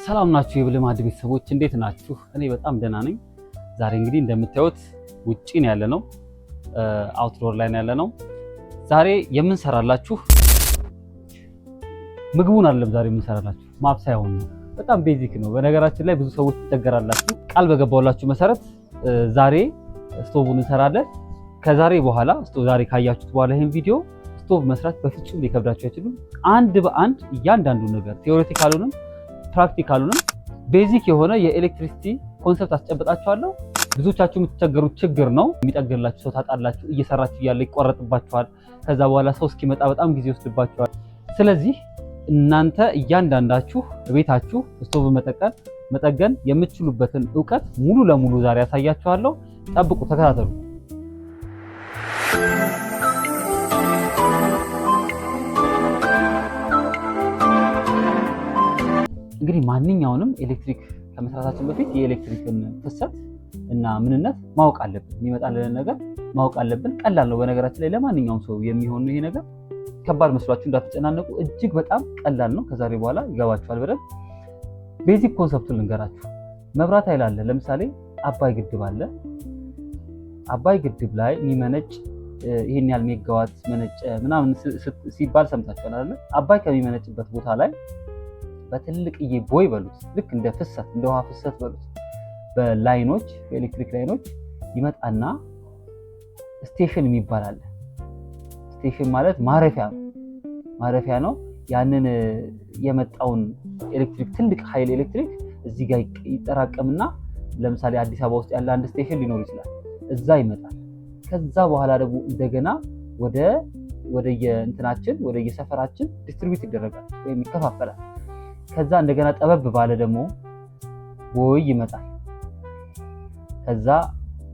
ሰላም ናችሁ የብልህ ማዕድ ቤተሰቦች፣ እንዴት ናችሁ? እኔ በጣም ደህና ነኝ። ዛሬ እንግዲህ እንደምታዩት ውጪ ነው ያለነው፣ outdoor ላይ ነው ያለነው። ዛሬ የምንሰራላችሁ ምግቡን አይደለም። ዛሬ የምንሰራላችሁ ማብሰያውን ነው። በጣም basic ነው። በነገራችን ላይ ብዙ ሰዎች ትቸገራላችሁ። ቃል በገባሁላችሁ መሰረት ዛሬ ስቶቡን እንሰራለን። ከዛሬ በኋላ ዛሬ ካያችሁት በኋላ ይህን ቪዲዮ ስቶቭ መስራት በፍጹም ሊከብዳችሁ አይችልም። አንድ በአንድ እያንዳንዱ ነገር theoretical ኡንም practical ኡንም basic የሆነ የ electricity concept አስጨብጣችኋለሁ። ብዙዎቻችሁ የምትቸገሩት ችግር ነው። የሚጠግንላችሁ ሰው ታጣላችሁ። እየሰራችሁ እያለ ይቋረጥባችኋል። ከዛ በኋላ ሰው እስኪመጣ በጣም ጊዜ ይወስድባችኋል። ስለዚህ እናንተ እያንዳንዳችሁ ቤታችሁ ስቶቭ መጠገን የምትችሉበትን እውቀት ሙሉ ለሙሉ ዛሬ ያሳያችኋለሁ። ጠብቁ፣ ተከታተሉ። እንግዲህ ማንኛውንም ኤሌክትሪክ ከመስራታችን በፊት የኤሌክትሪክን ፍሰት እና ምንነት ማወቅ አለብን። የሚመጣልንን ነገር ማወቅ አለብን። ቀላል ነው። በነገራችን ላይ ለማንኛውም ሰው የሚሆን ነው ይሄ ነገር። ከባድ መስሏችሁ እንዳትጨናነቁ፣ እጅግ በጣም ቀላል ነው። ከዛሬ በኋላ ይገባችኋል በደንብ። Basic concept ኡን ልንገራችሁ። መብራት ኃይል አለ። ለምሳሌ አባይ ግድብ አለ። አባይ ግድብ ላይ የሚመነጭ ይሄን ያህል ሜጋዋት መነጨ ምናምን ሲባል ሰምታችኋል አይደለ? አባይ ከሚመነጭበት ቦታ ላይ በትልቅዬ ቦይ በሉት፣ ልክ እንደ ፍሰት፣ እንደ ውሃ ፍሰት በሉት፣ በ line ኦች፣ በኤሌክትሪክ line ኦች ይመጣና station የሚባል አለ። Station ማለት ማረፊያ ነው፣ ማረፊያ ነው። ያንን የመጣውን ኤሌክትሪክ፣ ትልቅ ኃይል ኤሌክትሪክ እዚህ ጋር ይጠራቀምና ለምሳሌ አዲስ አበባ ውስጥ ያለ አንድ station ሊኖር ይችላል። እዛ ይመጣል። ከዛ በኋላ ደግሞ እንደገና ወደ የእንትናችን፣ ወደ የሰፈራችን distribute ይደረጋል ወይም ይከፋፈላል። ከዛ እንደገና ጠበብ ባለ ደግሞ ቦይ ይመጣል። ከዛ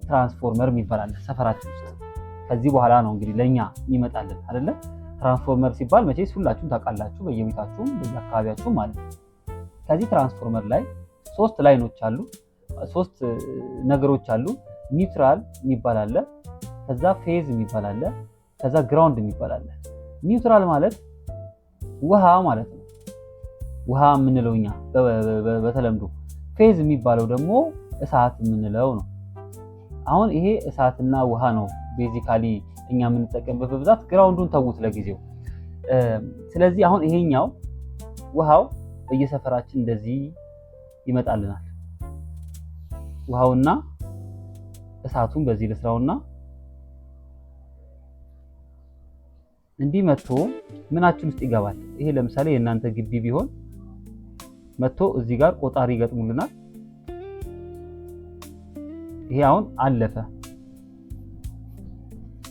ትራንስፎርመር የሚባል አለ ሰፈራችን ውስጥ። ከዚህ በኋላ ነው እንግዲህ ለኛ የሚመጣልን አይደለ? ትራንስፎርመር ሲባል መቼስ ሁላችሁም ታውቃላችሁ፣ በየቤታችሁም በየአካባቢያችሁም አለ። ከዚህ ትራንስፎርመር ላይ ሶስት line ኦች አሉ፣ ሶስት ነገሮች አሉ። Neutral የሚባል አለ፣ ከዛ phase የሚባል አለ፣ ከዛ ground የሚባል አለ። Neutral ማለት ውሃ ማለት ነው። ውሃ የምንለው እኛ በተለምዶ። Phase የሚባለው ደግሞ እሳት የምንለው ነው። አሁን ይሄ እሳትና ውሃ ነው basically እኛ የምንጠቀምበት በብዛት። Ground ኡን ተዉት ለጊዜው። ስለዚህ አሁን ይሄኛው ውሃው በየሰፈራችን እንደዚህ ይመጣልናል። ውሃውና እሳቱን በዚህ ልስራውና እንዲህ መጥቶ ምናችን ውስጥ ይገባል። ይሄ ለምሳሌ የእናንተ ግቢ ቢሆን መጥቶ እዚህ ጋር ቆጣሪ ይገጥሙልናል። ይሄ አሁን አለፈ።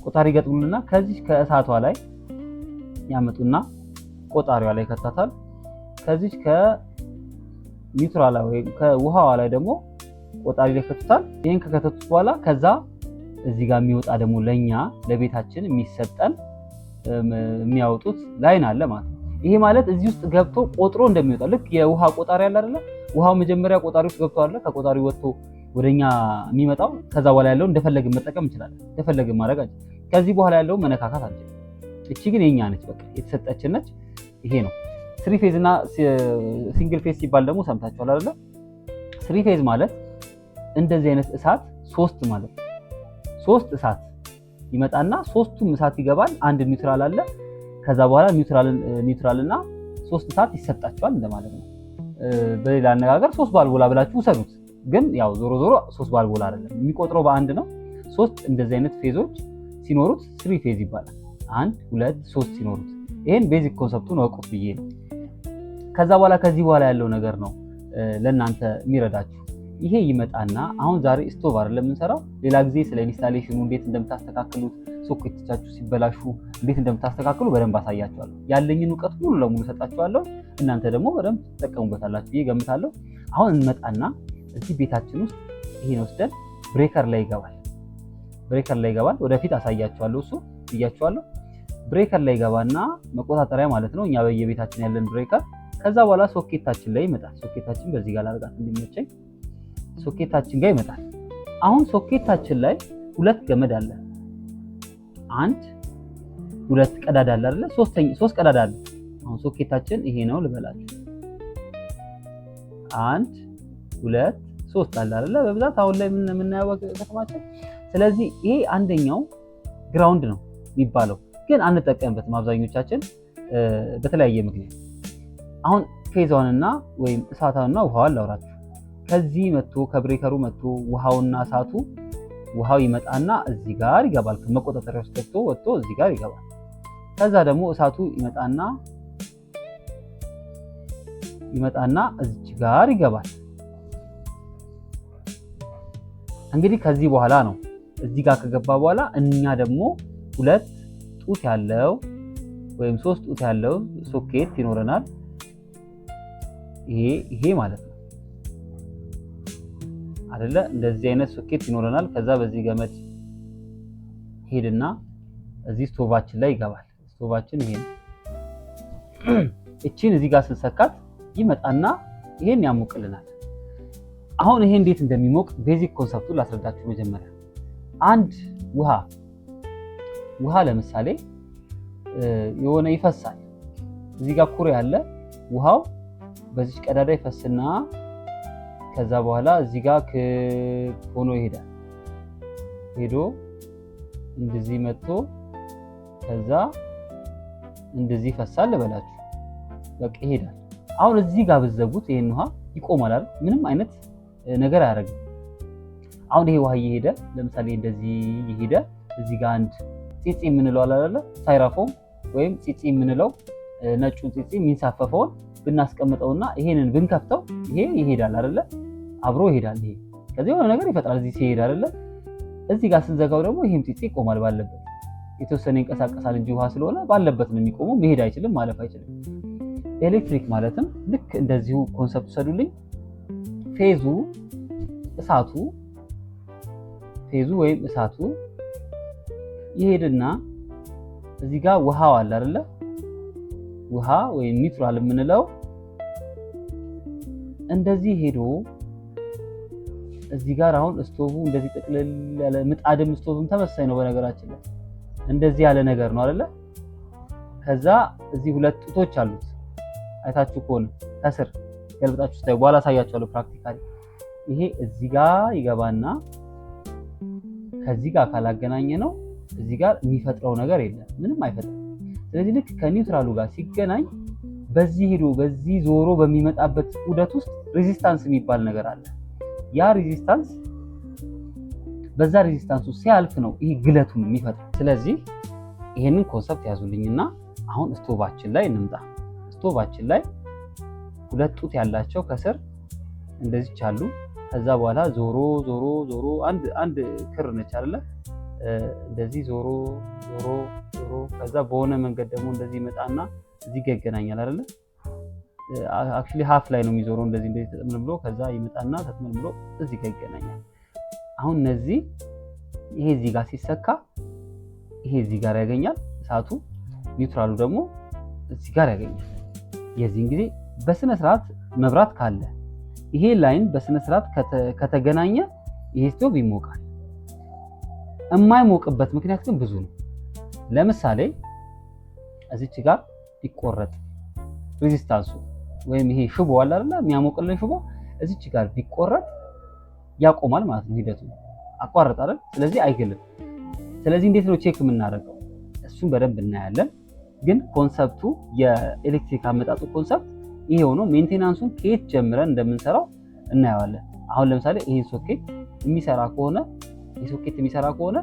ቆጣሪ ይገጥሙልና ከዚህ ከእሳቷ ላይ ያመጡና ቆጣሪዋ ላይ ይከታታል። ከዚህ ከ neutral ወይ ከውሃዋ ላይ ደግሞ ቆጣሪ ላይ ይከቱታል። ይሄን ከከተቱት በኋላ ከዛ እዚህ ጋር የሚወጣ ደግሞ ለኛ ለቤታችን የሚሰጠን የሚያወጡት line አለ ማለት ነው። ይሄ ማለት እዚህ ውስጥ ገብቶ ቆጥሮ እንደሚወጣ፣ ልክ የውሃ ቆጣሪ አለ አይደለ? ውሃው መጀመሪያ ቆጣሪ ውስጥ ገብቶ አለ፣ ከቆጣሪ ወጥቶ ወደኛ የሚመጣው። ከዛ በኋላ ያለው እንደፈለግን መጠቀም እንችላለን፣ እንደፈለግን ማድረግ አንችልም። ከዚህ በኋላ ያለው መነካካት አንችልም። እቺ ግን የኛ ነች፣ በቃ የተሰጠችን ነች። ይሄ ነው። Three phase እና single phase ሲባል ደግሞ ሰምታችኋል አይደለ? Three phase ማለት እንደዚህ አይነት እሳት ሶስት ማለት ነው። ሶስት እሳት ይመጣና ሶስቱም እሳት ይገባል። አንድ neutral አለ። ከዛ በኋላ neutral እና ሶስት እሳት ይሰጣቸዋል እንደማለት ነው። በሌላ አነጋገር ሶስት ባልቦላ ብላችሁ ውሰዱት። ግን ያው ዞሮ ዞሮ ሶስት ባልቦላ አይደለም፣ የሚቆጥረው በአንድ ነው። ሶስት እንደዚህ አይነት phase ኦች ሲኖሩት three phase ይባላል። አንድ፣ ሁለት፣ ሶስት ሲኖሩት። ይሄን basic concept ኡን እወቁት ብዬ ነው። ከዛ በኋላ ከዚህ በኋላ ያለው ነገር ነው ለእናንተ የሚረዳችሁ። ይሄ ይመጣና አሁን ዛሬ ስቶቭ አይደለም የምንሰራው። ሌላ ጊዜ ስለ installation ኡ፣ እንዴት እንደምታስተካክሉት፣ ሶኬቶቻችሁ ሲበላሹ እንዴት እንደምታስተካክሉ በደንብ አሳያችኋለሁ። ያለኝን እውቀት ሙሉ ለሙሉ እሰጣችኋለሁ። እናንተ ደግሞ በደንብ ትጠቀሙበታላችሁ ብዬ ገምታለሁ። አሁን እንመጣና እዚህ ቤታችን ውስጥ ይሄን ወስደን breaker ላይ ይገባል። Breaker ላይ ይገባል። ወደፊት አሳያችኋለሁ፣ እሱ ብያችኋለሁ። Breaker ላይ ይገባና መቆጣጠሪያ ማለት ነው፣ እኛ በየቤታችን ያለን breaker። ከዛ በኋላ ሶኬታችን ላይ ይመጣል። ሶኬታችን በዚህ ጋር ላድርጋት እንዲመቸኝ፣ ሶኬታችን ጋር ይመጣል። አሁን ሶኬታችን ላይ ሁለት ገመድ አለ። አንድ፣ ሁለት ቀዳዳ አለ አይደለ? ሶስት ቀዳዳ አለ። አሁን ሶኬታችን ይሄ ነው ልበላችሁ። አንድ፣ ሁለት፣ ሶስት አለ አይደለ? በብዛት አሁን ላይ የምናየው ከተማችን። ስለዚህ ይሄ አንደኛው ground ነው የሚባለው፣ ግን አንጠቀምበትም አብዛኞቻችን በተለያየ ምክንያት። አሁን phase ዋንና ወይም እሳቷንና ውሃዋን ላውራችሁ። ከዚህ መጥቶ፣ ከ breaker ኡ መጥቶ ውሃውና እሳቱ፣ ውሃው ይመጣና እዚህ ጋር ይገባል። መቆጣጠሪያ ውስጥ ገብቶ ወጥቶ እዚህ ጋር ይገባል። ከዛ ደግሞ እሳቱ ይመጣና እዚች ጋር ይገባል። እንግዲህ ከዚህ በኋላ ነው፣ እዚህ ጋር ከገባ በኋላ እኛ ደግሞ ሁለት ጡት ያለው ወይም ሶስት ጡት ያለው ሶኬት ይኖረናል። ይሄ ማለት ነው አይደለ? እንደዚህ አይነት ሶኬት ይኖረናል። ከዛ በዚህ ገመድ ሄድና እዚህ ስቶቫችን ላይ ይገባል። ስቶቫችን ይሄ ነው። እቺን እዚህ ጋር ስንሰካት ይመጣና ይሄን ያሞቅልናል። አሁን ይሄ እንዴት እንደሚሞቅ basic concept ኡን ላስረዳችሁ። መጀመሪያ አንድ ውሃ ለምሳሌ የሆነ ይፈሳል። እዚህ ጋር ኩሬ አለ። ውሃው በዚች ቀዳዳ ይፈስና ከዛ በኋላ እዚህ ጋር ክብ ሆኖ ይሄዳል። ሄዶ እንደዚህ መጥቶ ከዛ እንደዚህ ይፈሳል ልበላችሁ። በቃ ይሄዳል። አሁን እዚህ ጋር ብዘጉት ይሄን ውሃ ይቆማል አይደል? ምንም አይነት ነገር አያደርግም። አሁን ይሄ ውሃ እየሄደ ለምሳሌ እንደዚህ እየሄደ እዚህ ጋር አንድ ፂፂ የምንለው አለ አይደለ? styrofoam ወይም ፂፂ የምንለው፣ ነጩን ፂፂ የሚንሳፈፈውን ብናስቀምጠውና ይሄንን ብንከፍተው ይሄ ይሄዳል አይደለ? አብሮ ይሄዳል። ይሄ ከዚህ የሆነ ነገር ይፈጥራል እዚህ ሲሄድ አይደለ? እዚህ ጋር ስንዘጋው ደግሞ ይሄም ፂፂ ይቆማል ባለበት። የተወሰነ ይንቀሳቀሳል እንጂ ውሃ ስለሆነ ባለበት ነው የሚቆመው። መሄድ አይችልም፣ ማለፍ አይችልም። ኤሌክትሪክ ማለትም ልክ እንደዚሁ concept ውሰዱልኝ። Phase ኡ እሳቱ፣ phase ኡ ወይም እሳቱ ይሄድና እዚህ ጋር ውሃው አለ አይደለ? ውሃ ወይም neutral የምንለው እንደዚህ ሄዶ እዚህ ጋር አሁን ስቶቡ እንደዚህ ጥቅልል ያለ፣ ምጣድም ስቶቭም ተመሳሳይ ነው በነገራችን ላይ፣ እንደዚህ ያለ ነገር ነው አይደለ? ከዛ እዚህ ሁለት ጡቶች አሉት፣ አይታችሁ ከሆነ ከስር ገልብጣችሁ ስታዩ፣ በኋላ አሳያችኋለሁ practically። ይሄ እዚህ ጋር ይገባና ከዚህ ጋር ካላገናኘ ነው እዚህ ጋር የሚፈጥረው ነገር የለም፣ ምንም አይፈጥርም። ስለዚህ ልክ ከ neutral ኡ ጋር ሲገናኝ በዚህ ሄዶ በዚህ ዞሮ በሚመጣበት ዑደት ውስጥ resistance የሚባል ነገር አለ። ያ resistance፣ በዛ resistance ውስጥ ሲያልፍ ነው ይሄ ግለቱን የሚፈጥረው። ስለዚህ ይሄንን concept ያዙልኝና አሁን ስቶቫችን ላይ እንምጣ። ስቶቫችን ላይ ሁለት ጡት ያላቸው ከስር እንደዚች አሉ። ከዛ በኋላ ዞሮ ዞሮ ዞሮ አንድ አንድ ክር ነች አይደለ? እንደዚህ ዞሮ ዞሮ ዞሮ ከዛ በሆነ መንገድ ደግሞ እንደዚህ ይመጣና እዚህ ጋር ይገናኛል አይደለ? Actually half ላይ ነው የሚዞረው። እንደዚህ እንደዚህ ተጥመልምሎ ከዛ ይመጣና ተጥመልምሎ እዚህ ጋር ይገናኛል። አሁን እነዚህ ይሄ እዚህ ጋር ሲሰካ ይሄ እዚህ ጋር ያገኛል እሳቱ፣ neutral ኡ ደግሞ እዚህ ጋር ያገኛል። የዚህን ጊዜ በስነ ስርዓት መብራት ካለ፣ ይሄ line በስነ ስርዓት ከተገናኘ ይሄ ስቶቭ ይሞቃል። የማይሞቅበት ምክንያት ግን ብዙ ነው። ለምሳሌ እዚች ጋር ቢቆረጥ resistance ኡ ወይም ይሄ ሽቦ አለ አይደለ? የሚያሞቅልን ሽቦ እዚች ጋር ቢቆረጥ ያቆማል ማለት ነው። ሂደቱ አቋረጥ አይደል? ስለዚህ አይግልም። ስለዚህ እንዴት ነው check የምናደርገው? እሱን በደንብ እናያለን። ግን concept ኡ፣ የኤሌክትሪክ አመጣጡ concept ይሄ ሆኖ maintenance ኡን ከየት ጀምረን እንደምንሰራው እናየዋለን። አሁን ለምሳሌ ይሄን ሶኬት የሚሰራ ከሆነ፣ ይሄ ሶኬት የሚሰራ ከሆነ፣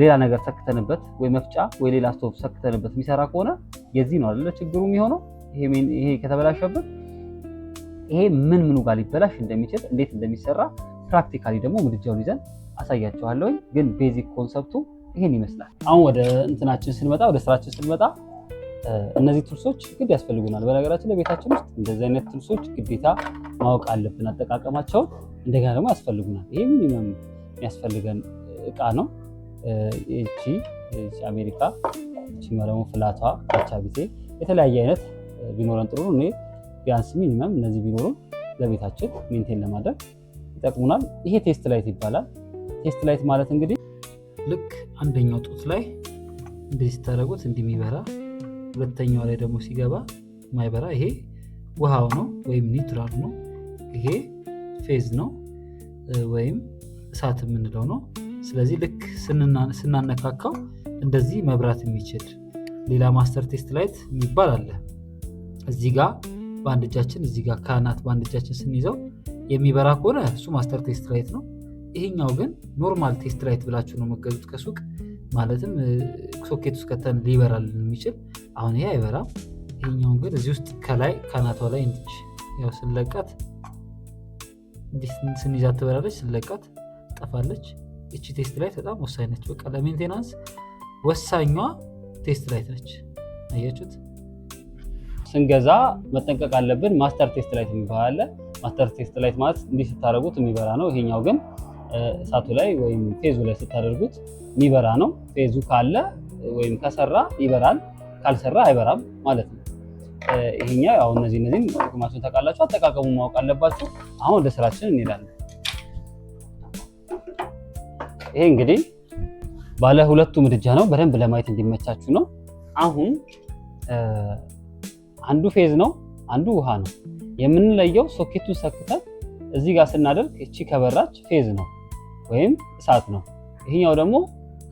ሌላ ነገር ሰክተንበት ወይ መፍጫ ወይ ሌላ ስቶቭ ሰክተንበት የሚሰራ ከሆነ የዚህ ነው አይደለ ችግሩ የሚሆነው። ይሄ ከተበላሸበት ይሄ ምን ምኑ ጋር ሊበላሽ እንደሚችል፣ እንዴት እንደሚሰራ practically ደግሞ ምድጃውን ይዘን አሳያችኋለሁ። ግን basic concept ኡ ይሄን ይመስላል። አሁን ወደ እንትናችን ስንመጣ፣ ወደ ስራችን ስንመጣ እነዚህ tools ኦች ግድ ያስፈልጉናል። በነገራችን ላይ ቤታችን ውስጥ እንደዚህ አይነት tools ኦች ግዴታ ማወቅ አለብን አጠቃቀማቸውን። እንደገና ደግሞ ያስፈልጉናል። ይሄ minimum የሚያስፈልገን እቃ ነው። እቺ አሜሪካ፣ እቺኛዋ ደግሞ flat ቷ አቻ ቢቴ፣ የተለያየ አይነት ቢኖረን ጥሩ ነው። እኔ ቢያንስ minimum እነዚህ ቢኖሩን ለቤታችን maintain ለማድረግ ይጠቅሙናል። ይሄ test light ይባላል። Test light ማለት እንግዲህ ልክ አንደኛው ጡት ላይ እንደዚህ ስታደርጉት እንዲህ የሚበራ፣ ሁለተኛው ላይ ደግሞ ሲገባ ማይበራ፣ ይሄ ውሃው ነው ወይም neutral ነው። ይሄ phase ነው ወይም እሳት የምንለው ነው። ስለዚህ ልክ ስናነካካው እንደዚህ መብራት የሚችል ሌላ master test light የሚባል አለ። እዚህ ጋር በአንድ እጃችን፣ እዚህ ጋር ካናት በአንድ እጃችን ስንይዘው የሚበራ ከሆነ እሱ master test light ነው። ይሄኛው ግን normal test light ብላችሁ ነው የምትገዙት ከሱቅ፣ ማለትም ሶኬት ውስጥ ከተን ሊበራልን የሚችል። አሁን ይሄ አይበራም። ይሄኛውን ግን እዚህ ውስጥ ከላይ ካናቷ ላይ እንዲች ያው ስንለቃት እንዲህ ስንይዛት ትበራለች፣ ስንለቃት ትጠፋለች። እቺ test light በጣም ወሳኝ ነች። በቃ ለ maintenance ወሳኟ test light ነች። አያችሁት? ስንገዛ መጠንቀቅ አለብን። Master test light የሚባል አለ። Master test light ማለት እንዲህ ስታደርጉት የሚበራ ነው። ይሄኛው ግን እሳቱ ላይ ወይም phase ኡ ላይ ስታደርጉት የሚበራ ነው። Phase ኡ ካለ ወይም ከሰራ ይበራል፣ ካልሰራ አይበራም ማለት ነው። ይሄኛው ያው እነዚህም ጥቅማቸውን ታውቃላችሁ፣ አጠቃቀሙን ማወቅ አለባችሁ። አሁን ወደ ስራችን እንሄዳለን። ይሄ እንግዲህ ባለ ሁለቱ ምድጃ ነው። በደንብ ለማየት እንዲመቻችሁ ነው። አሁን አንዱ phase ነው፣ አንዱ ውሃ ነው። የምንለየው ሶኬቱን ሰክተን እዚህ ጋር ስናደርግ እቺ ከበራች phase ነው ወይም እሳት ነው። ይሄኛው ደግሞ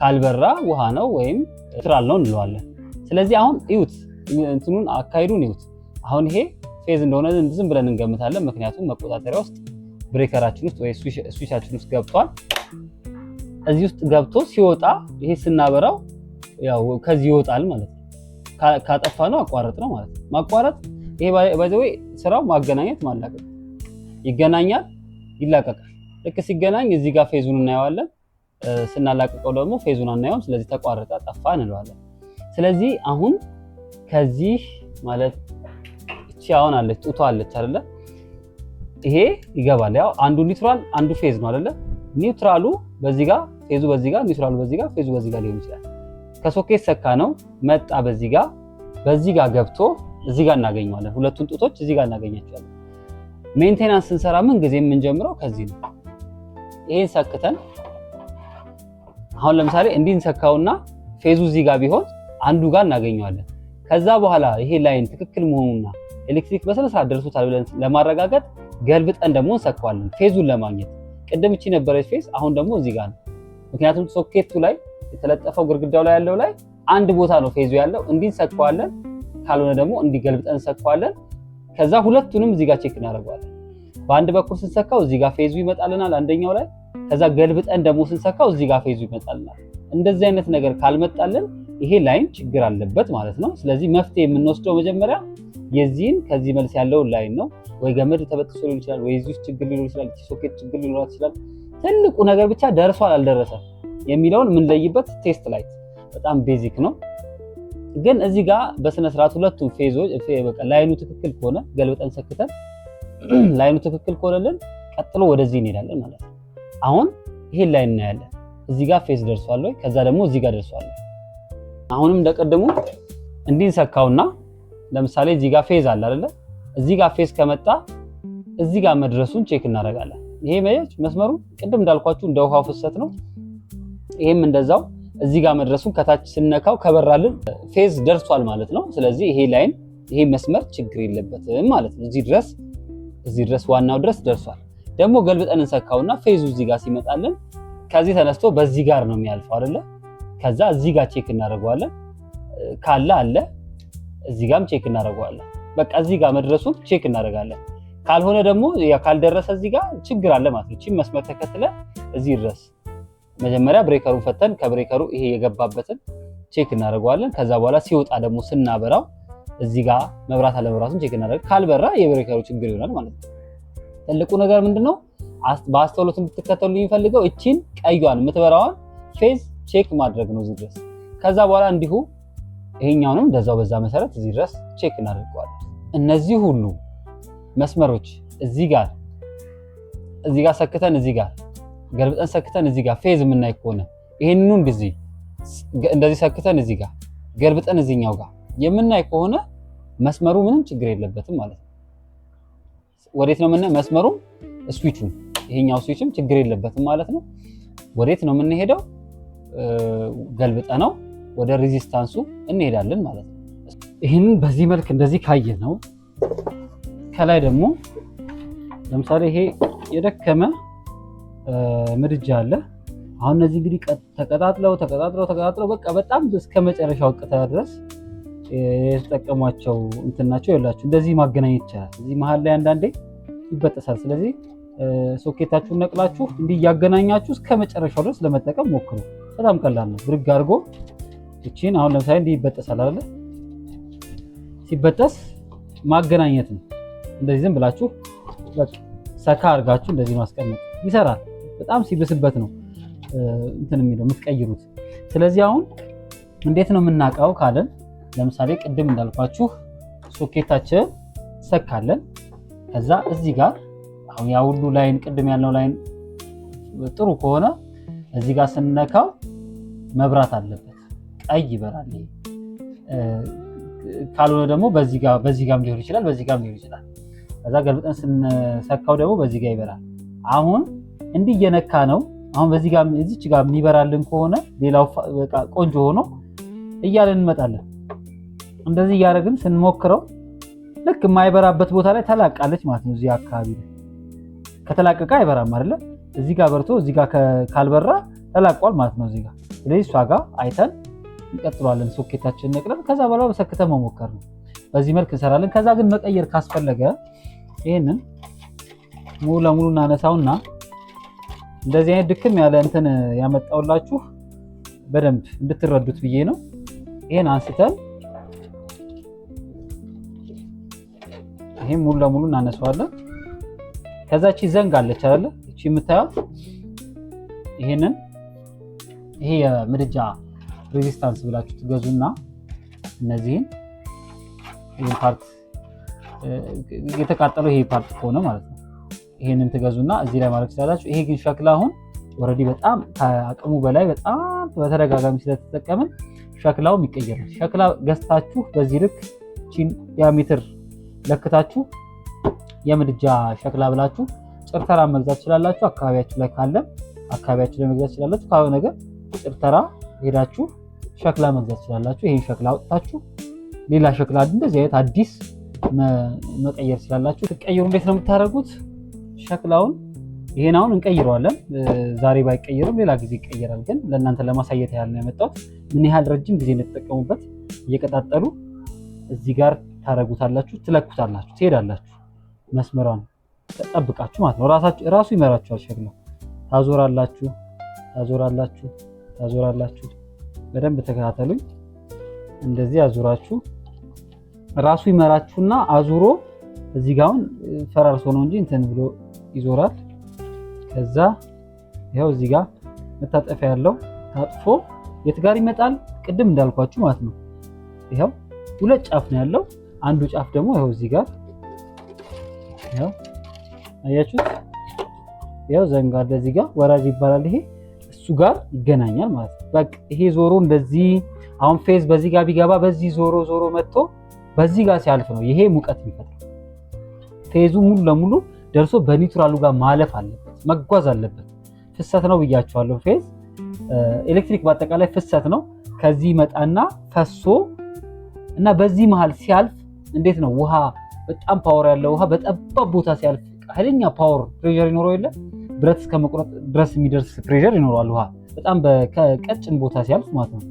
ካልበራ ውሃ ነው ወይም neutral ነው እንለዋለን። ስለዚህ አሁን እዩት፣ እንትኑን አካሄዱን እዩት። አሁን ይሄ phase እንደሆነ ዝም ብለን እንገምታለን። ምክንያቱም መቆጣጠሪያ ውስጥ breaker ኣችን ውስጥ ወይ switch ኣችን ውስጥ ገብቷል። እዚህ ውስጥ ገብቶ ሲወጣ ይሄ ስናበራው ያው ከዚህ ይወጣል ማለት ነው። ካጠፋ ነው አቋረጥ ነው ማለት ነው። ማቋረጥ ይሄ by the way ስራው ማገናኘት ማላቀቅ፣ ይገናኛል፣ ይላቀቃል። ልክ ሲገናኝ እዚህ ጋር phase ኡን እናየዋለን። ስናላቀቀው ደግሞ phase ኡን አናየውም። ስለዚህ ተቋረጠ፣ ጠፋ እንለዋለን። ስለዚህ አሁን ከዚህ ማለት እቺ አሁን አለች ጡቷ አለች አይደለ? ይሄ ይገባል። ያው አንዱ neutral አንዱ phase ነው አይደለ? Neutral ኡ በዚህ ጋር phase ኡ በዚህ ጋር፣ neutral ኡ በዚህ ጋር phase ኡ በዚህ ጋር ሊሆን ይችላል። ከሶኬት ሰካ ነው መጣ፣ በዚህ ጋር ገብቶ እዚህ ጋር እናገኘዋለን። ሁለቱን ጡቶች እዚህ ጋር እናገኛቸዋለን። Maintenance ስንሰራ ምን ጊዜ የምንጀምረው ከዚህ ነው። ይሄን ሰክተን አሁን ለምሳሌ እንዲህ እንሰካውና phase ኡ እዚህ ጋር ቢሆን አንዱ ጋር እናገኘዋለን። ከዛ በኋላ ይሄ line ትክክል መሆኑና ኤሌክትሪክ በስነ ስርዓት ደርሶታል ብለን ለማረጋገጥ ገልብጠን ደግሞ እንሰካዋለን phase ኡን ለማግኘት። ቅድም እቺ ነበረች phase፣ አሁን ደግሞ እዚህ ጋር ነው። ምክንያቱም ሶኬቱ ላይ የተለጠፈው ግድግዳው ላይ ያለው ላይ አንድ ቦታ ነው phase ኡ ያለው። እንዲህ እንሰካዋለን፣ ካልሆነ ደግሞ እንዲህ ገልብጠን እንሰካዋለን። ከዛ ሁለቱንም እዚህ ጋር check እናደርገዋለን። በአንድ በኩል ስንሰካው እዚህ ጋር phase ኡ ይመጣልናል አንደኛው ላይ፣ ከዛ ገልብጠን ደግሞ ስንሰካው እዚህ ጋር phase ኡ ይመጣልናል። እንደዚህ አይነት ነገር ካልመጣልን ይሄ line ችግር አለበት ማለት ነው። ስለዚህ መፍትሄ የምንወስደው መጀመሪያ የዚህን ከዚህ መልስ ያለውን line ነው። ወይ ገመድ ተበጥሶ ሊሆን ይችላል፣ ወይ እዚህ ውስጥ ችግር ሊኖር ይችላል፣ ሶኬት ችግር ሊኖራት ይችላል። ትልቁ ነገር ብቻ ደርሷል አልደረሰም የሚለውን የምንለይበት test light በጣም basic ነው። ግን እዚህ ጋር በስነ ስርዓት ሁለቱም phase ኦች በቃ line ኡ ትክክል ከሆነ፣ ገልብጠን ሰክተን line ኡ ትክክል ከሆነልን ቀጥሎ ወደዚህ እንሄዳለን ማለት ነው። አሁን ይሄን line እናያለን። እዚህ ጋር phase ደርሷል ወይ? ከዛ ደግሞ እዚህ ጋር ደርሷል ወይ? አሁንም እንደቀደሙ እንዲህ እንሰካውና ለምሳሌ እዚህ ጋር phase አለ አይደለ? እዚህ ጋር phase ከመጣ እዚህ ጋር መድረሱን check እናደርጋለን። ይሄ መስመሩ ቅድም እንዳልኳችሁ እንደ ውሃው ፍሰት ነው። ይሄም እንደዛው እዚህ ጋር መድረሱን ከታች ስነካው ከበራልን phase ደርሷል ማለት ነው። ስለዚህ ይሄ line ይሄ መስመር ችግር የለበትም ማለት ነው። እዚህ ድረስ ዋናው ድረስ ደርሷል። ደግሞ ገልብጠን እንሰካውና phase ኡ እዚህ ጋር ሲመጣልን ከዚህ ተነስቶ በዚህ ጋር ነው የሚያልፈው አይደለ? ከዛ እዚህ ጋር check እናደርገዋለን። ካለ አለ፣ እዚህ ጋርም check እናደርገዋለን። በቃ እዚህ ጋር መድረሱን check እናደርጋለን። ካልሆነ ደግሞ ካልደረሰ እዚህ ጋር ችግር አለ ማለት ነው። እቺን መስመር ተከትለ እዚህ ድረስ መጀመሪያ breaker ኡን ፈተን ከ breaker ኡ ይሄ የገባበትን check እናደርገዋለን። ከዛ በኋላ ሲወጣ ደግሞ ስናበራው እዚህ ጋር መብራት አለመብራቱን check እናደርግ። ካልበራ የ breaker ኡ ችግር ይሆናል ማለት ነው። ትልቁ ነገር ምንድነው? በአስተውሎት እንድትከተሉ የሚፈልገው እቺን ቀዩን የምትበራዋን phase check ማድረግ ነው እዚህ ድረስ። ከዛ በኋላ እንዲሁ ይሄኛውንም እንደዛው በዛ መሰረት እዚህ ድረስ check እናደርገዋለን። እነዚህ ሁሉ መስመሮች እዚህ ጋር ሰክተን፣ እዚህ ጋር ገልብጠን ሰክተን፣ እዚህ ጋር phase የምናይ ከሆነ፣ ይሄንኑን ጊዜ እንደዚህ ሰክተን እዚህ ጋር ገልብጠን እዚህኛው ጋር የምናይ ከሆነ መስመሩ ምንም ችግር የለበትም ማለት ነው። ወዴት ነው የምናየው? መስመሩም switch ኡም ይሄኛው switch ም ችግር የለበትም ማለት ነው። ወዴት ነው የምንሄደው? ገልብጠን ነው ወደ resistance ኡ እንሄዳለን ማለት ነው። ይህንን በዚህ መልክ እንደዚህ ካየነው ከላይ ደግሞ ለምሳሌ ይሄ የደከመ ምድጃ አለ። አሁን እነዚህ እንግዲህ ተቀጣጥለው ተቀጣጥለው ተቀጣጥለው በቃ በጣም እስከ መጨረሻው ቅታ ድረስ የተጠቀሟቸው እንትን ናቸው። ይላችሁ እንደዚህ ማገናኘት ይቻላል። እዚህ መሀል ላይ አንዳንዴ ይበጠሳል። ስለዚህ ሶኬታችሁን ነቅላችሁ እንዲህ እያገናኛችሁ እስከ መጨረሻው ድረስ ለመጠቀም ሞክሩ። በጣም ቀላል ነው። ብድግ አድርጎ እቺን አሁን ለምሳሌ እንዲህ ይበጠሳል አይደለ? ሲበጠስ ማገናኘት ነው። እንደዚህ ዝም ብላችሁ በቃ ሰካ አድርጋችሁ እንደዚህ ማስቀመጥ ይሰራል። በጣም ሲብስበት ነው እንትን የሚለው የምትቀይሩት። ስለዚህ አሁን እንዴት ነው የምናውቀው ካለን ለምሳሌ ቅድም እንዳልኳችሁ ሶኬታችን ሰካለን። ከዛ እዚህ ጋር አሁን ያ ሁሉ line ቅድም ያልነው line ጥሩ ከሆነ እዚህ ጋር ስንነካው መብራት አለበት፣ ቀይ ይበራል። ይሄ ካልሆነ ደግሞ በዚህ ጋር በዚህ ጋርም ሊሆን ይችላል፣ በዚህ ጋርም ሊሆን ይችላል። ከዛ ገልብጠን ስንሰካው ደግሞ በዚህ ጋር ይበራል። አሁን እንዲህ እየነካ ነው። አሁን በዚህ ጋር እዚች ጋር የሚበራልን ከሆነ ሌላው በቃ ቆንጆ ሆኖ እያለን እንመጣለን። እንደዚህ እያደረግን ስንሞክረው ልክ የማይበራበት ቦታ ላይ ተላቃለች ማለት ነው። እዚህ አካባቢ ላይ ከተላቀቀ አይበራም አይደለ? እዚህ ጋር በርቶ እዚህ ጋር ካልበራ ተላቋል ማለት ነው እዚህ ጋር። ስለዚህ እሷ ጋር አይተን እንቀጥለዋለን። ሶኬታችንን ነቅለን ከዛ በኋላ በሰክተን መሞከር ነው። በዚህ መልክ እንሰራለን። ከዛ ግን መቀየር ካስፈለገ ይሄንን ሙሉ ለሙሉ እናነሳውና እንደዚህ አይነት ድክም ያለ እንትን ያመጣውላችሁ በደንብ እንድትረዱት ብዬ ነው። ይሄን አንስተን ይሄን ሙሉ ለሙሉ እናነሳዋለን። ከዛ እቺ ዘንግ አለች አይደለ? እቺ የምታዩት ይሄንን ይሄ የምድጃ resistance ብላችሁ ትገዙና እነዚህን ይሄን part የተቃጠለው ይሄ part ከሆነ ማለት ነው። ይሄንን ትገዙና እዚህ ላይ ማድረግ ትችላላችሁ። ይሄ ግን ሸክላ አሁን already በጣም ከአቅሙ በላይ በጣም በተደጋጋሚ ስለተጠቀምን ሸክላውም ይቀየራል። ሸክላ ገዝታችሁ በዚህ ልክ ቺን diameter ለክታችሁ የምድጃ ሸክላ ብላችሁ ጭርተራ መግዛት ትችላላችሁ። አካባቢያችሁ ላይ ካለ አካባቢያችሁ ላይ መግዛት ትችላላችሁ። ካልሆነ ነገር ጭርተራ ሄዳችሁ ሸክላ መግዛት ትችላላችሁ። ይሄን ሸክላ አውጥታችሁ ሌላ ሸክላ እንደዚህ አይነት አዲስ መቀየር ትችላላችሁ። ትቀይሩ እንዴት ነው የምታደርጉት? ሸክላውን ይሄን አሁን እንቀይረዋለን። ዛሬ ባይቀየርም ሌላ ጊዜ ይቀየራል። ግን ለእናንተ ለማሳየት ያህል ነው ያመጣሁት፣ ምን ያህል ረጅም ጊዜ እንደተጠቀሙበት። እየቀጣጠሉ እዚህ ጋር ታረጉታላችሁ፣ ትለኩታላችሁ፣ ትሄዳላችሁ። መስመሯን ተጠብቃችሁ ማለት ነው። ራሱ ይመራችኋል። ሸክላው ታዞራላችሁ፣ ታዞራላችሁ፣ ታዞራላችሁ። በደንብ ተከታተሉኝ። እንደዚህ አዙራችሁ ራሱ ይመራችሁና አዙሮ እዚህ ጋር አሁን ፈራርሶ ነው እንጂ እንትን ብሎ ይዞራል። ከዛ ይኸው እዚህ ጋር መታጠፊያ ያለው ታጥፎ የት ጋር ይመጣል? ቅድም እንዳልኳችሁ ማለት ነው። ይኸው ሁለት ጫፍ ነው ያለው። አንዱ ጫፍ ደግሞ ይኸው እዚህ ጋር ይኸው አያችሁት? ይኸው ዘንግ አለ እዚህ ጋር ወራጅ ይባላል ይሄ። እሱ ጋር ይገናኛል ማለት ነው። በቃ ይሄ ዞሮ እንደዚህ አሁን phase በዚህ ጋር ቢገባ በዚህ ዞሮ ዞሮ መጥቶ በዚህ ጋር ሲያልፍ ነው ይሄ ሙቀት የሚፈጥረው። phase ኡ ሙሉ ለሙሉ ደርሶ በ neutral ኡ ጋር ማለፍ አለበት፣ መጓዝ አለበት። ፍሰት ነው ብያቸዋለሁ። phase ኤሌክትሪክ በአጠቃላይ ፍሰት ነው። ከዚህ መጣና ፈሶ እና በዚህ መሃል ሲያልፍ እንዴት ነው ውሃ በጣም power ያለው ውሃ በጠባብ ቦታ ሲያልፍ ኃይለኛ power pressure ይኖረው የለ ብረት እስከ መቁረጥ ድረስ የሚደርስ pressure ይኖረዋል ውሃ በጣም በቀጭን ቦታ ሲያልፍ ማለት ነው።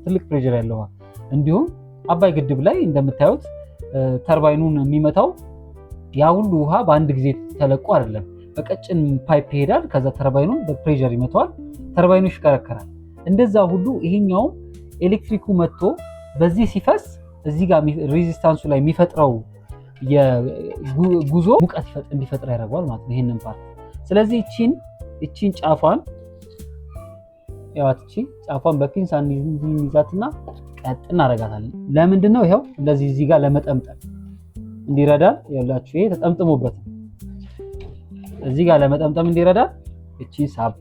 ትልቅ pressure ያለው ውሃ። እንዲሁም አባይ ግድብ ላይ እንደምታዩት ተርባይኑን የሚመታው ያ ሁሉ ውሃ በአንድ ጊዜ ተለቆ አይደለም። በቀጭን pipe ይሄዳል። ከዛ ተርባይኑን በ pressure ይመታዋል። ተርባይኑ ይሽከረከራል። እንደዛ ሁሉ ይሄኛውም ኤሌክትሪኩ መጥቶ በዚህ ሲፈስ እዚህ ጋር resistance ኡ ላይ የሚፈጥረው የጉዞ ሙቀት እንዲፈጥር ያደርገዋል ማለት ነው ይሄንን part። ስለዚህ እቺን ጫፏን ያዋት እቺ ጫፏን በፒንስ እንይዛትና ቀጥ እናደርጋታለን። ለምንድን ነው? ይኸው እንደዚህ እዚህ ጋር ለመጠምጠም እንዲረዳ ያላችሁ ይሄ ተጠምጥሞበት እዚህ ጋር ለመጠምጠም እንዲረዳ እቺ ሳብ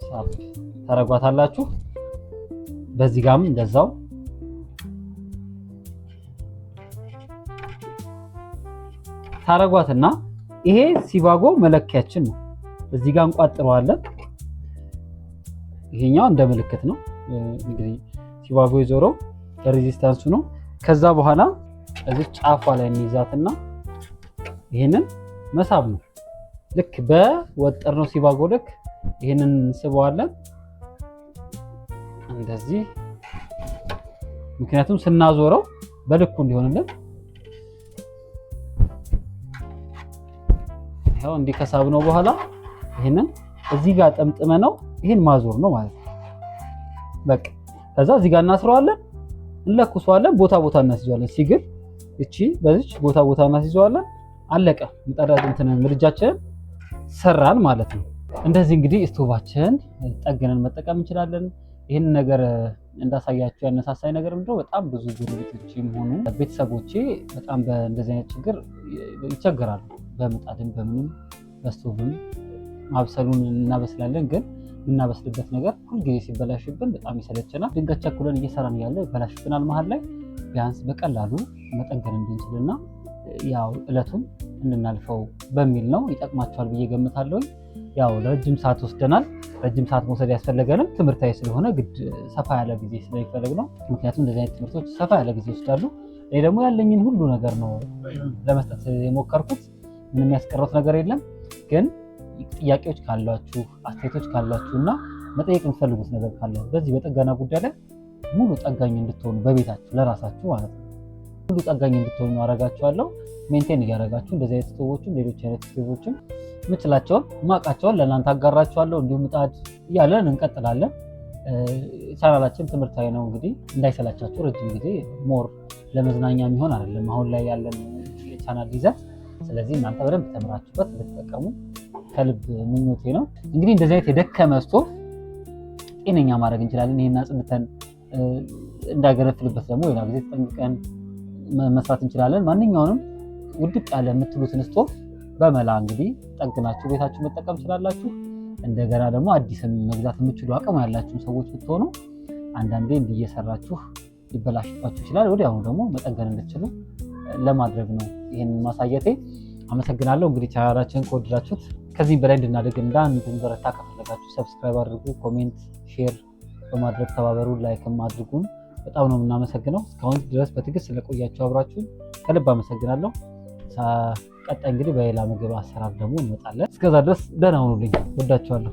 ሳብ ታረጓታላችሁ። በዚህ ጋርም እንደዛው ታረጓትና ይሄ ሲቫጎ መለኪያችን ነው። እዚህ ጋር እንቋጥረዋለን። ይሄኛው እንደ ምልክት ነው እንግዲህ ሲቫጎ የዞረው resistance ኡ ነው። ከዛ በኋላ እዚህ ጫፏ ላይ እንይዛትና ይሄንን መሳብ ነው። ልክ በወጠርነው ሲባጎ ልክ ይህንን እንስበዋለን እንደዚህ። ምክንያቱም ስናዞረው በልኩ እንዲሆንልን ይኸው እንዲህ ከሳብነው በኋላ ይህንን እዚህ ጋር ጠምጥመ ነው ይህን ማዞር ነው ማለት ነው። በቃ ከዛ እዚህ ጋር እናስረዋለን፣ እንለኩሰዋለን፣ ቦታ ቦታ እናስይዘዋለን። ሲግል እቺ በዚች ቦታ ቦታ እናስይዘዋለን። አለቀ። ምጣዳ እንትን ምድጃችንን ሰራን ማለት ነው። እንደዚህ እንግዲህ ስቶቫችንን ጠግነን መጠቀም እንችላለን። ይህን ነገር እንዳሳያችሁ ያነሳሳኝ ነገር ምንድነው፣ በጣም ብዙ ጎረቤቶቼም ሆኑ ቤተሰቦቼ በጣም በእንደዚህ አይነት ችግር ይቸገራሉ። በምጣድም በምንም በስቶቭም ማብሰሉን እናበስላለን፣ ግን የምናበስልበት ነገር ሁልጊዜ ሲበላሽብን በጣም ይሰለቸናል። ድንገት ቸኩለን እየሰራን እያለ ይበላሽብናል መሀል ላይ። ቢያንስ በቀላሉ መጠገን እንድንችልና ያው እለቱን እንድናልፈው በሚል ነው። ይጠቅማቸዋል ብዬ ገምታለሁ። ያው ለረጅም ሰዓት ወስደናል። ረጅም ሰዓት መውሰድ ያስፈለገንም ትምህርታዊ ስለሆነ ግድ ሰፋ ያለ ጊዜ ስለሚፈለግ ነው። ምክንያቱም እንደዚህ አይነት ትምህርቶች ሰፋ ያለ ጊዜ ይወስዳሉ። እኔ ደግሞ ያለኝን ሁሉ ነገር ነው ለመስጠት የሞከርኩት። ምንም ያስቀረውት ነገር የለም። ግን ጥያቄዎች ካሏችሁ፣ አስተያየቶች ካሏችሁ እና መጠየቅ የምትፈልጉት ነገር ካለ በዚህ በጥገና ጉዳይ ላይ ሙሉ ጠጋኝ እንድትሆኑ በቤታችሁ ለራሳችሁ ማለት ነው ሙሉ ጠጋኝ እንድትሆኑ አደርጋችኋለሁ። maintain እያደረጋችሁ እንደዚህ አይነት ስቶቮችም ሌሎች አይነት ስቶቮችም የምችላቸውን ማቃቸውን ለእናንተ አጋራችኋለሁ። እንዲሁም ምጣድ እያለን እንቀጥላለን። ቻናላችን ትምህርታዊ ነው እንግዲህ እንዳይሰላቻችሁ ረጅም ጊዜ more ለመዝናኛ የሚሆን አይደለም አሁን ላይ ያለን የቻናል ይዘት። ስለዚህ እናንተ በደንብ ተምራችሁበት እንድትጠቀሙ ከልብ ምኞቴ ነው። እንግዲህ እንደዚህ አይነት የደከመ ስቶቭ ጤነኛ ማድረግ እንችላለን። ይሄን አጽድተን እንዳገነፍልበት ደግሞ ሌላ ጊዜ ተጠንቅቀን መስራት እንችላለን። ማንኛውንም ውድቅ ያለ የምትሉትን ስቶቭ በመላ እንግዲህ ጠግናችሁ ቤታችሁ መጠቀም ትችላላችሁ። እንደገና ደግሞ አዲስም መግዛት የምችሉ አቅም ያላችሁ ሰዎች ብትሆኑ አንዳንዴ እንዲህ እየሰራችሁ ሊበላሽባችሁ ይችላል። ወዲያውኑ ደግሞ መጠገን እንድትችሉ ለማድረግ ነው ይህን ማሳየቴ። አመሰግናለሁ። እንግዲህ ቻናላችንን ከወደዳችሁት ከዚህም በላይ እንድናደግ እና እንድንበረታ ከፈለጋችሁ subscribe አድርጉ፣ comment፣ share በማድረግ ተባበሩ፣ like ም አድርጉን። በጣም ነው የምናመሰግነው። እስካሁን ድረስ በትዕግስት ስለቆያችሁ አብራችሁን ከልብ አመሰግናለሁ። ቀጣይ እንግዲህ በሌላ ምግብ አሰራር ደግሞ እንመጣለን። እስከዛ ድረስ ደህና ሁኑልኝ። ወዳችኋለሁ።